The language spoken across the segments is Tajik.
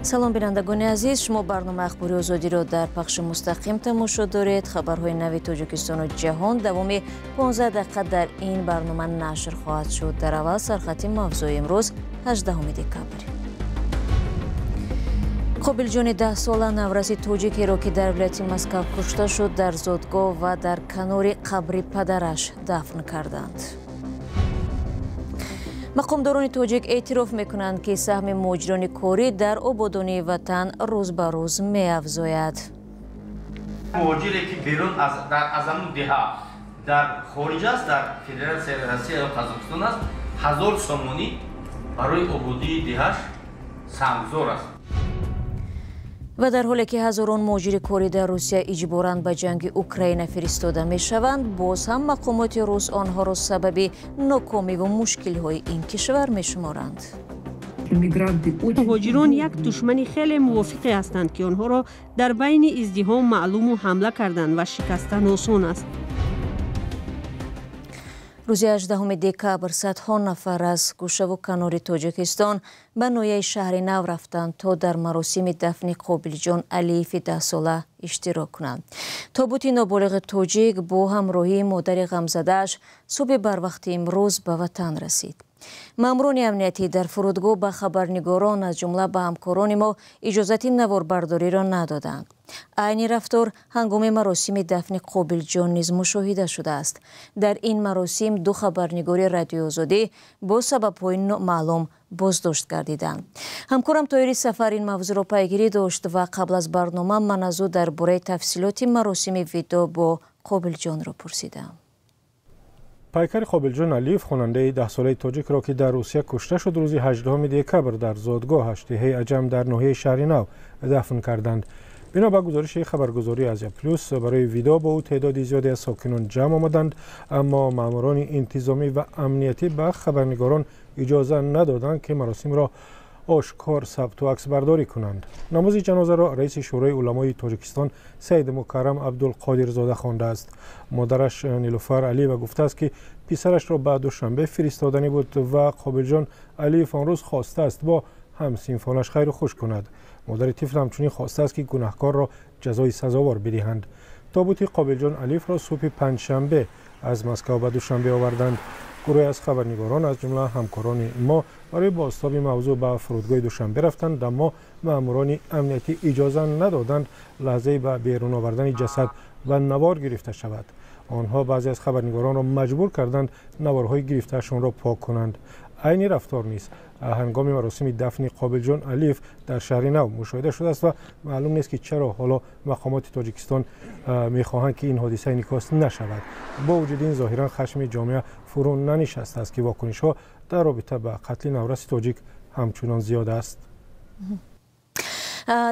Салом, бинандагони азиз. Шумо барномаи Ахбори Озодиро дар пахши мустақим тамошо доред. Хабарҳои нави Тоҷикистону ҷаҳон давоми 15 дақиқа дар ин барнома нашр хоҳад шуд. Дар аввал сархати мавзӯи имрӯз, 18 декабр. Қобилҷони 10-сола, навраси тоҷикеро, ки дар вилояти Москав кушта шуд, дар зодгоҳ ва дар канори қабри падараш дафн карданд. Мақомдорони тоҷик эътироф мекунанд, ки саҳми муҳоҷирони корӣ дар ободонии ватан рӯз ба рӯз меафзояд. Муҳоҷире, ки берун аз ҳамун деҳа дар хориҷ аст, дар Федератсияи Россия ё Қазоқистон аст, 1000 сомонӣ барои ободии деҳаш саҳмгузор аст. Ва дар ҳоле ки ҳазорон муҳоҷири корӣ дар Русия иҷборан ба ҷанги Украина фиристода мешаванд, боз ҳам мақомоти рус онҳоро сабаби нокомиву мушкилҳои ин кишвар мешуморанд. Муҳоҷирон як душмани хеле мувофиқе ҳастанд, ки онҳоро дар байни издиҳом маълуму ҳамла кардан ва шикастан осон аст. Рӯзи 18 декабр садҳо нафар аз гӯшаву канори Тоҷикистон ба ноҳияи Шаҳри Нав рафтанд, то дар маросими дафни Қобилҷон Алиеви 10-сола иштирок кунанд. Тобути ноболиғи тоҷик бо ҳамроҳии модари ғамзадааш субҳи барвақти имрӯз ба ватан расид. Маъмурони амниятӣ дар фурудгоҳ ба хабарнигорон, аз ҷумла ба ҳамкорони мо, иҷозати наворбардориро надоданд. Айни рафтор ҳангоми маросими дафни Қобилҷон низ мушоҳида шудааст. Дар ин маросим ду хабарнигори Радиои Озодӣ бо сабабҳои номаълум боздошт гардиданд. Ҳамкорам Тоҳири Сафар ин мавзӯъро пайгирӣ дошт ва қабл аз барнома ман аз ӯ дар бораи тафсилоти маросими видоъ бо Қобилҷонро пурсидам. Пайкари Қобилҷон Алиев, хонандаи 10-солаи тоҷикро, ки дар Русия кушта шуд, рӯзи 18 декабр дар зодгоҳаш, деҳаи Аҷам дар ноҳияи Шаҳри Нав, дафн карданд. Бино ба гузориши хабаргузории Азия Плюс, барои видоъ бо ӯ теъдоди зиёде аз сокинон ҷамъ омаданд, аммо маъмурони интизомӣ ва амниятӣ ба хабарнигорон иҷоза надоданд, ки маросимро ошкор сабту аксбардорӣ кунанд. Намози ҷанозаро раиси Шӯрои уламои Тоҷикистон Саид Мукаррам Абдулқодирзода хондааст. Модараш Нилуфар Алиева гуфтааст, ки писарашро ба Душанбе фиристоданӣ буд ва Қобилҷон Алиев он рӯз хостааст бо ҳамсинфонаш хайру хуш кунад. Модари тифл ҳамчунин хостааст, ки гунаҳкорро ҷазои сазовор бидиҳанд. Тобути Қобилҷон Алиевро субҳи панҷшанбе аз Москав ба Душанбе оварданд. Гурӯҳе аз хабарнигорон, аз ҷумла ҳамкорони мо, барои бозтоби мавзӯъ ба фурудгоҳи Душанбе рафтанд, аммо маъмурони амниятӣ иҷоза надоданд лаҳзаи ба берун овардани ҷасад ба навор гирифта шавад. Онҳо баъзе аз хабарнигоронро маҷбур карданд наворҳои гирифтаашонро пок кунанд. Айни рафтор низ ҳангоми маросими дафни Қобилҷон Алиев дар Шаҳри Нав мушоҳида шудааст ва маълум нест, ки чаро ҳоло мақомоти Тоҷикистон мехоҳанд, ки ин ҳодиса инъикос нашавад. Бо вуҷуди ин, зоҳиран хашми ҷомеа фурӯ нанишастааст, ки вокунишҳо дар робита ба қатли навраси тоҷик ҳамчунон зиёд аст.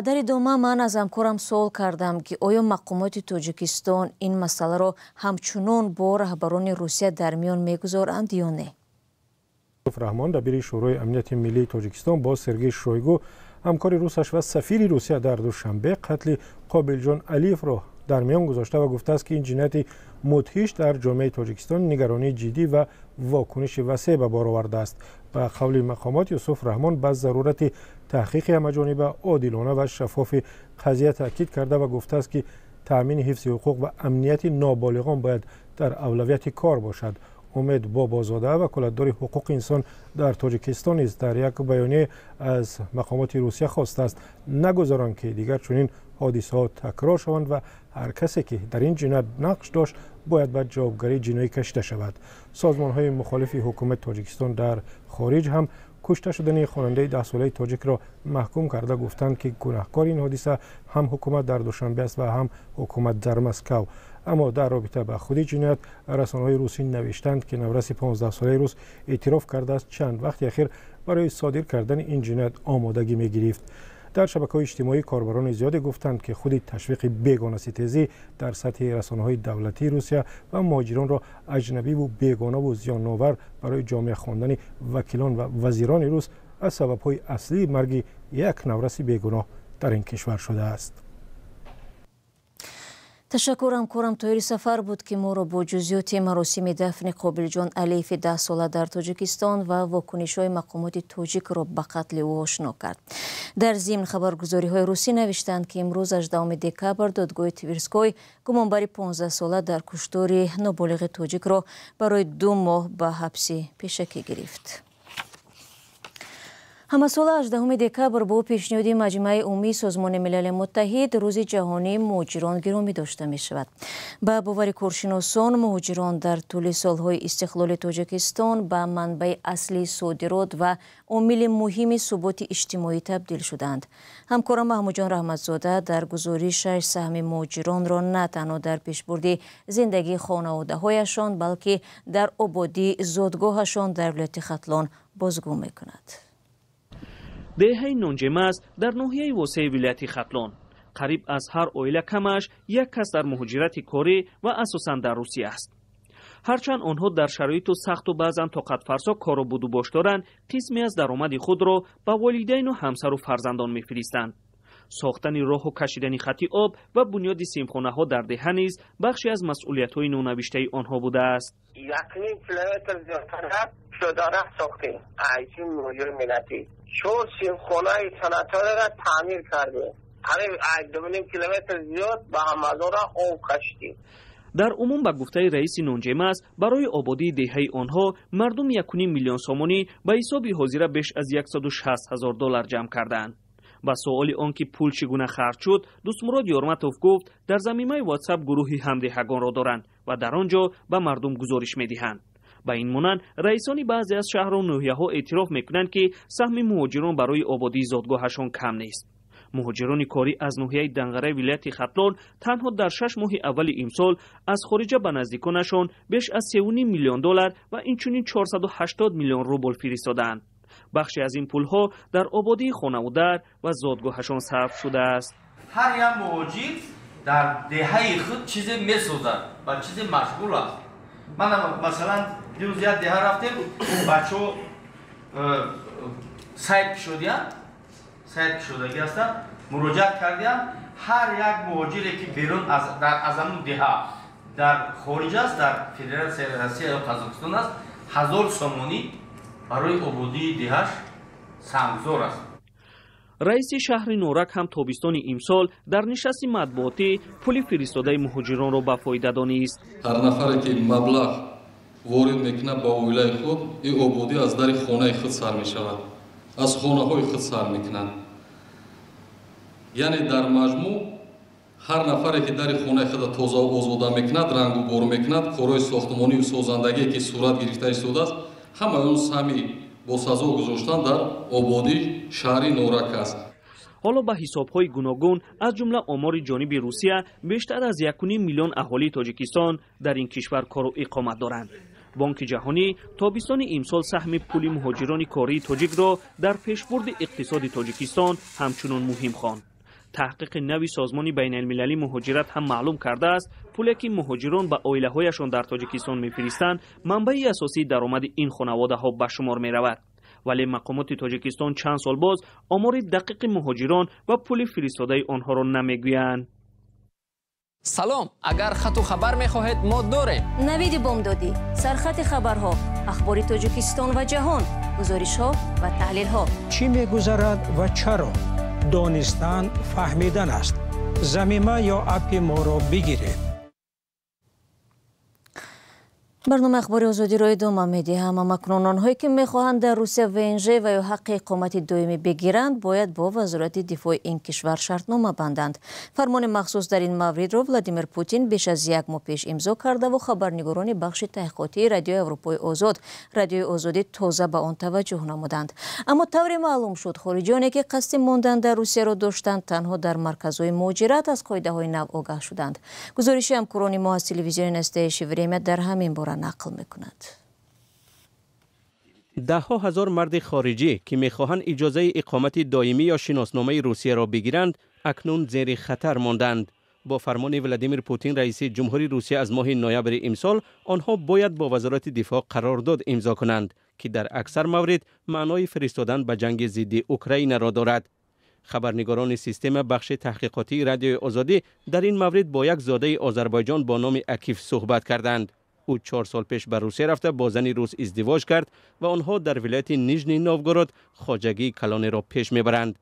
Дар идома ман аз ҳамкорам суол кардам, ки оё мақомоти Тоҷикистон ин масъаларо ҳамчунон бо раҳбарони Русия дар миён мегузоранд ё не. Раҳмон, дабири Шӯрои амнияти миллии Тоҷикистон, бо Сергей Шойгу, ҳамкори русаш ва сафири Русия дар Душанбе, қатли Қобилҷон Алиевро дар миён гузошта ва гуфтааст, ки ин ҷинояти мудҳиш дар ҷомеаи Тоҷикистон нигаронии ҷиддӣ ва вокуниши васеъ ба бор овардааст. Ба қавли мақомот, Юсуф Раҳмон ба зарурати таҳқиқи ҳамаҷониба, одилона ва шаффофи қазия таъкид карда ва гуфтааст, ки таъмини ҳифзи ҳуқуқ ва амнияти ноболиғон бояд дар авлавияти кор бошад. Умед Бобозода, ваколатдори ҳуқуқи инсон дар Тоҷикистон, низ дар як баёния аз мақомоти Русия хостааст, нагузоранд, ки дигар чунин ҳодисаҳо такрор шаванд ва ҳар касе, ки дар ин ҷиноят нақш дошт, бояд ба ҷавобгарии ҷиноӣ кашида шавад. Созмонҳои мухолифи ҳукумати Тоҷикистон дар хориҷ ҳам кушта шудани хонандаи 10-солаи тоҷикро маҳкум карда, гуфтанд, ки гунаҳкори ин ҳодиса ҳам ҳукумат дар Душанбе аст ва ҳам ҳукумат дар Москав. Аммо дар робита ба худи ҷиноят расонаҳои русӣ навиштанд, ки навраси 15-солаи рус эътироф кардааст, чанд вақти ахир барои содир кардани ин ҷиноят омодагӣ мегирифт. Дар шабакаҳои иҷтимоӣ корбарони зиёде гуфтанд, ки худи ташвиқи бегонаситезӣ дар сатҳи расонаҳои давлатии Русия ва муҳоҷиронро аҷнабиву бегонаву зиёновар барои ҷомеа хондани вакилон ва вазирони рус аз сабабҳои аслии марги як навраси бегуноҳ дар ин кишвар шудааст. Ташаккур, ҳамкорам Тоҳири Сафар буд, ки моро бо ҷузъиёти маросими дафни Қобилҷон Алиеви 10-сола дар Тоҷикистон ва вокунишҳои мақомоти тоҷикро ба қатли ӯ ошно кард. Дар зимн хабаргузориҳои русӣ навиштанд, ки имрӯз 18 декабр додгоҳи Тверской гумонбари 15-сола дар куштори ноболиғи тоҷикро барои 2 моҳ ба ҳабси пешакӣ гирифт. Ҳамасола 18 декабр бо пешниҳоди Маҷмааи умумии Созмони Милали Муттаҳид Рӯзи ҷаҳонии муҳоҷирон гиромӣ дошта мешавад. Ба бовари коршиносон, муҳоҷирон дар тӯли солҳои истиқлоли Тоҷикистон ба манбаи аслии содирот ва омили муҳими суботи иҷтимоӣ табдил шуданд. Ҳамкорам Маҳмудҷон Раҳматзода дар гузоришаш саҳми муҳоҷиронро на танҳо дар пешбурди зиндагии хонаводаҳояшон, балки дар ободии зодгоҳашон дар вилояти Хатлон бозгӯ мекунад. Деҳаи Нонҷемаз дар ноҳияи Восеи вилояти Хатлон. Қариб аз ҳар оила камаш як кас дар муҳоҷирати корӣ ва асосан дар Русия аст. Ҳарчанд онҳо дар шароиту сахту баъзан тоқатфарсо кору будубош доранд, қисме аз даромади худро ба волидайну ҳамсару фарзандон мефиристанд. Сохтани роҳу кашидани хати об ва бунёди симхонаҳо дар деҳа низ бахше аз масъулиятҳои нонавиштаи онҳо будааст. 1.5 километр зиёдтар пиёдараҳ сохтем. Айси муҳоҷири миллатӣ. 4 симхонаи санаториро таъмир кардем. Қариб 2.5 километр зиёд ба ҳамазора об кашидем. Дар умум, ба гуфтаи раиси Нонҷемаз, барои ободии деҳаи онҳо мардум 1.5 миллион сомонӣ ба ҳисоби ҳозира беш аз 160 ҳазор доллар ҷамъ карданд. Ба суоли он ки пул чӣ гуна харҷ шуд, Дӯстмурод Ёрматов гуфт, дар замимаи WhatsApp гурӯҳи ҳамдеҳагонро доранд ва дар он ҷо ба мардум гузориш медиҳанд. Ба ин монанд, раисони баъзе аз шаҳру ноҳияҳо эътироф мекунанд, ки саҳми муҳоҷирон барои ободии зодгоҳашон кам нест. Муҳоҷирони корӣ аз ноҳияи Данғараи вилояти Хатлон танҳо дар 6 моҳи аввали имсол аз хориҷа ба наздиконашон беш аз 3.5 миллион доллар ва инчунин 480 миллион рубл фиристодаанд. Бахше аз ин пулҳо дар ободии хонаву дар ва зодгоҳашон сарф шудааст. Ҳар як муҳоҷир дар деҳаи худ чизе месозад ва чизе машғул аст. Ман масалан дирӯз як деҳа рафтем, бачаҳо сайт кушодиянд, сайт кушодагӣ ҳастанд, муроҷиат кардиянд. Ҳар як муҳоҷире ки берун аз ҳамун деҳа дар хориҷ аст, дар Федератсияи Россия ё Қазоқистон аст, 1000 сомонӣ барои ободии деҳаш саҳмгузор аст. Раиси шаҳри Норак ҳам тобистони имсол дар нишасти матбуотӣ пули фиристодаи муҳоҷиронро ба фоида донист. Ҳар нафаре ки маблағ ворид мекунад ба оилаи худ, ин ободӣ аз дари хонаи худ сар мешавад, аз хонаҳои худ сар мекунад. Яъне дар маҷмӯъ ҳар нафаре ки дари хонаи худро тоза озода мекунад, рангу бор мекунад, корҳои сохтмонию созандагие ки сурат гирифта истодааст, ҳамаи он саҳми бо сазо гузоштан дар ободии шаҳри Норак аст. Ҳоло ба ҳисобҳои гуногун, аз ҷумла омори ҷониби Русия, бештар аз 1.5 миллион аҳолии Тоҷикистон дар ин кишвар кору иқомат доранд. Бонки ҷаҳонӣ тобистони имсол саҳми пули муҳоҷирони кории тоҷикро дар пешбурди иқтисоди Тоҷикистон ҳамчунон муҳим хонд. Таҳқиқи нави Созмони байналмилалии муҳоҷират ҳам маълум кардааст, пуле ки муҳоҷирон ба оилаҳояшон дар Тоҷикистон мефиристанд, манбаи асосии даромади ин хонаводаҳо ба шумор меравад. Вале мақомоти Тоҷикистон чанд сол боз омори дақиқи муҳоҷирон ва пули фиристодаи онҳоро намегӯянд. Салом, агар хату хабар мехоҳед, мо дорем. Навиди бомдодӣ, сархати хабарҳо, ахбори Тоҷикистон ва ҷаҳон, гузоришҳо ва таҳлилҳо. Чӣ мегузарад ва чаро? Донистан фаҳмидан аст. Замима ё аппи моро бигиред. Барномаи ахбори озодиро идома медиҳам. Акнун онҳое ки мехоҳанд дар Русия ВНЖ ва ё ҳаққи иқомати доимӣ бигиранд, бояд бо вазорати дифои ин кишвар шартнома банданд. Фармони махсус дар ин мавридро Владимир Путин беш аз як моҳ пеш имзо кардаву хабарнигорони бахши таҳқиқотии Радиои Аврупои Озод, Радиои Озодӣ тоза ба он таваҷҷӯҳ намуданд. Аммо тавре маълум шуд, хориҷиёне ки қасди мондан дар Русияро доштанд, танҳо дар марказҳои муҳоҷират аз қоидаҳои нав огаҳ шуданд. Гузориши ҳамкорони мо аз телевизиони Настоящее время дар ҳамин бора нақл мекунад. Даҳҳо ҳазор марди хориҷӣ ки мехоҳанд иҷозаи иқомати доимӣ ё шиносномаи Русияро бигиранд, акнун зери хатар монданд. Бо фармони Владимир Путин, раиси ҷумҳури Русия, аз моҳи ноябри имсол онҳо бояд бо вазорати дифоъ қарордод имзо кунанд, ки дар аксар маврид маънои фиристодан ба ҷанги зидди Украинаро дорад. Хабарнигорони система бахши таҳқиқотии Радиои Озодӣ дар ин маврид бо як зодаи Озарбойҷон бо номи Акиф суҳбат карданд. Ӯ 4 сол пеш ба Русия рафта бо зани рус издивоҷ кард ва онҳо дар вилояти Нижний Новгород хоҷагии калонеро пеш мебаранд.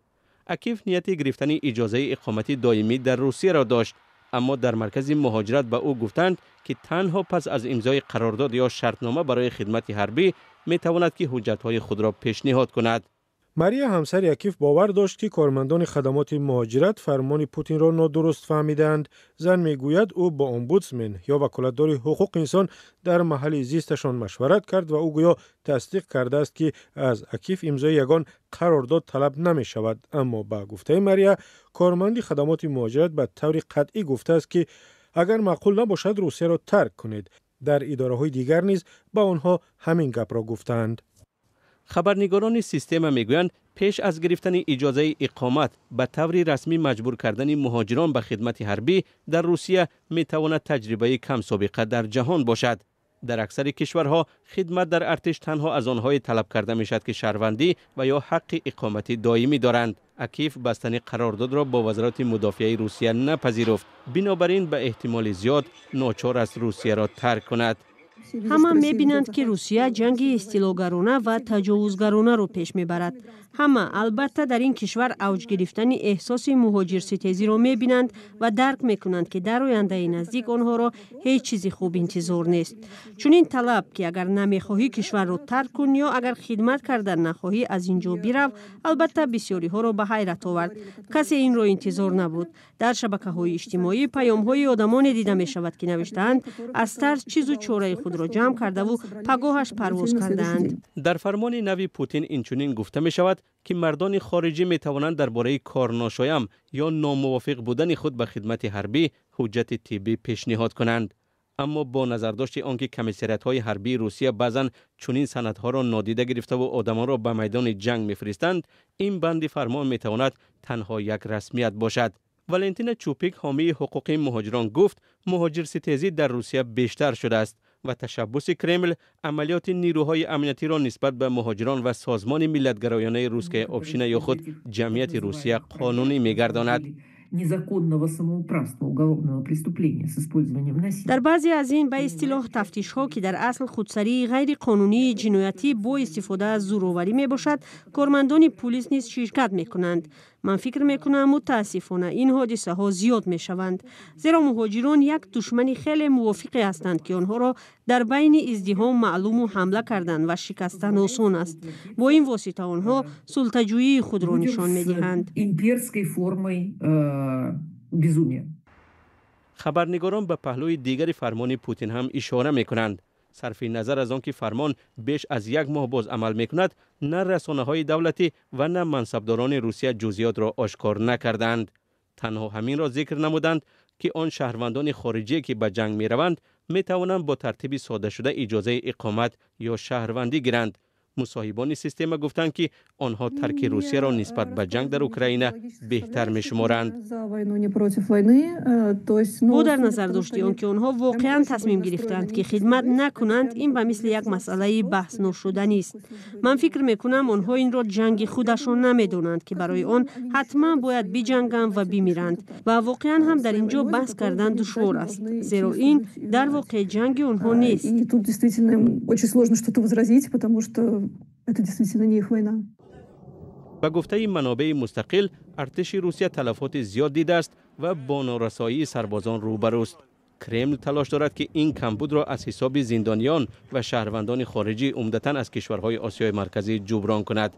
Акиф нияти гирифтани иҷозаи иқомати доимӣ дар Русияро дошт, аммо дар маркази муҳоҷират ба ӯ гуфтанд, ки танҳо пас аз имзои қарордод ё шартнома барои хидмати ҳарбӣ метавонад ки ҳуҷҷатҳои худро пешниҳод кунад. Мария ҳамсари Акиф бовар дошт, ки кормандони хадамоти муҳоҷират фармони Путинро нодуруст фаҳмидаанд. Зан мегӯяд, ӯ бо омбудсмен ё ваколатдори ҳуқуқи инсон дар маҳалли зисташон машварат кард ва ӯ гӯё тасдиқ кардааст, ки аз Акиф имзои ягон қарордод талаб намешавад. Аммо ба гуфтаи Мария, корманди хадамоти муҳоҷират ба таври қатъӣ гуфтааст, ки агар маъқул набошад, Русияро тарк кунед. Дар идораҳои дигар низ ба онҳо ҳамин гапро гуфтаанд. Хабарнигорони система мегӯянд, пеш аз гирифтани иҷозаи иқомат ба таври расмӣ маҷбур кардани муҳоҷирон ба хидмати ҳарбӣ дар Русия метавонад таҷрибаи камсобиқа дар ҷаҳон бошад. Дар аксари кишварҳо хидмат дар артиш танҳо аз онҳое талаб карда мешавад, ки шаҳрвандӣ ва ё ҳаққи иқомати доимӣ доранд. Акиф бастани қарордодро бо Вазорати мудофиаи Русия напазируфт, бинобар ин ба эҳтимоли зиёд ночор аст Русияро тарк кунад. Ҳама мебинанд, ки Русия ҷанги истилогарона ва таҷовузгаронаро пеш мебарад. Ҳама албатта дар ин кишвар авҷ гирифтани эҳсоси муҳоҷирситезиро мебинанд ва дарк мекунанд, ки дар ояндаи наздик онҳоро ҳеҷ чизи хуб интизор нест. Чунин талаб, ки агар намехоҳӣ, кишварро тарк кун ё агар хидмат кардан нахоҳӣ, аз ин ҷо бирав, албатта бисёриҳоро ба ҳайрат овард. Касе инро интизор набуд. Дар шабакаҳои иҷтимоӣ паёмҳои одамоне дида мешавад, ки навиштаанд, аз тарс чизу чораи худро ҷамъ кардаву пагоҳаш парвоз кардаанд. Дар фармони нави Путин инчунин гуфта мешавад, ки мардони хориҷӣ метавонанд дар бораи корношоям ё номувофиқ будани худ ба хидмати ҳарбӣ ҳуҷҷати тиббӣ пешниҳод кунанд. Аммо бо назардошти он ки комиссариятҳои ҳарбии Русия баъзан чунин санадҳоро нодида гирифтаву одамонро ба майдони ҷанг мефиристанд, ин банди фармон метавонад танҳо як расмият бошад. Валентина Чупик, ҳомии ҳуқуқи муҳоҷирон, гуфт муҳоҷирситезӣ дар Русия бештар шудааст ва ташаббуси Кремл амалиёти нирӯҳои амниятиро нисбат ба муҳоҷирон ва созмони миллатгароёнаи Русская община ё худ Ҷамъияти Русия қонунӣ мегардонад. Незаконного самоуправства, уголовного преступления с использованием насилия. Дар баъзе аз ин ба истилоҳ тафтишҳо, ки дар асл худсарии ғайриқонунии ҷиноятӣ бо истифода аз зӯроварӣ мебошад, кормандони пулис низ ширкат мекунанд. Ман фикр мекунам, мутаассифона, ин ҳодисаҳо зиёд мешаванд, зеро муҳоҷирон як душмани хеле мувофиқе ҳастанд, ки онҳоро дар байни издиҳом маълуму ҳамла кардан ва шикастан осон аст. Бо ин восита онҳо султаҷӯии худро нишон медиҳанд. Имперской формой безумия. Хабарнигорон ба паҳлӯи дигари фармони Путин ҳам ишора мекунанд. Сарфи назар аз он ки фармон беш аз як моҳ боз амал мекунад, на расонаҳои давлатӣ ва на мансабдорони Русия ҷузъиётро ошкор накарданд. Танҳо ҳаминро зикр намуданд, ки он шаҳрвандони хориҷие, ки ба ҷанг мераванд, метавонанд бо тартиби соддашуда иҷозаи иқомат ё шаҳрвандӣ гиранд. Мусоҳибони система гуфтанд, ки онҳо тарки Русияро нисбат ба ҷанг дар Украина беҳтар мешуморанд. Бо дар назар дошти он ки онҳо воқеан тасмим гирифтаанд, ки хидмат накунанд, ин ба мисли як масъалаи баҳсношуданист. Ман фикр мекунам, онҳо инро ҷанги худашон намедонанд, ки барои он ҳатман бояд биҷанганд ва бимиранд. Ва воқеан ҳам дар ин ҷо баҳс кардан душвор аст, зеро ин дар воқеъ ҷанги онҳо нест. Это действительно не их война. Ба гуфтаи манобеи мустақил, артиши Русия талафоти зиёд дидааст ва бо норасоии сарбозон рӯбарӯст. Кремл талош дорад, ки ин камбудро аз ҳисоби зиндониён ва шаҳрвандони хориҷӣ, умдатан аз кишварҳои Осиёи Марказӣ, ҷуброн кунад.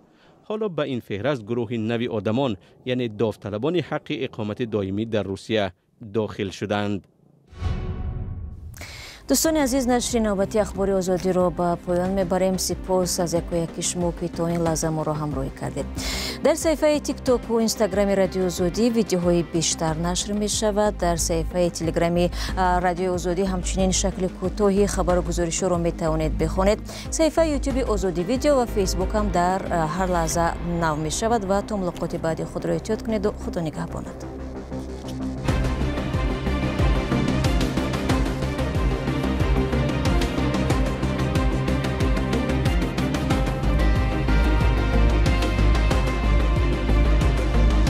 Ҳоло ба ин феҳраст гурӯҳи нави одамон, яъне довталабони ҳаққи иқомати доимӣ дар Русия, дохил шуданд. Дӯстони азиз, нашри навбати Ахбори Озодиро ба поён мебарем. Сипос аз яку яки шумо, ки то ин лаҳза моро ҳамроҳӣ кардед. Дар саҳифаи Тиктоку Инстаграми Радиои Озодӣ видеоҳои бештар нашр мешавад. Дар саҳифаи Телеграми Радиои Озодӣ ҳамчунин шакли кӯтоҳи хабару гузоришҳоро метавонед бихонед. Саҳифаи Ютуби Озодӣ Видео ва Фейсбук ҳам дар ҳар лаҳза нав мешавад. Ва то мулоқоти баъди худро эҳтиёт кунеду Худо нигаҳбонад.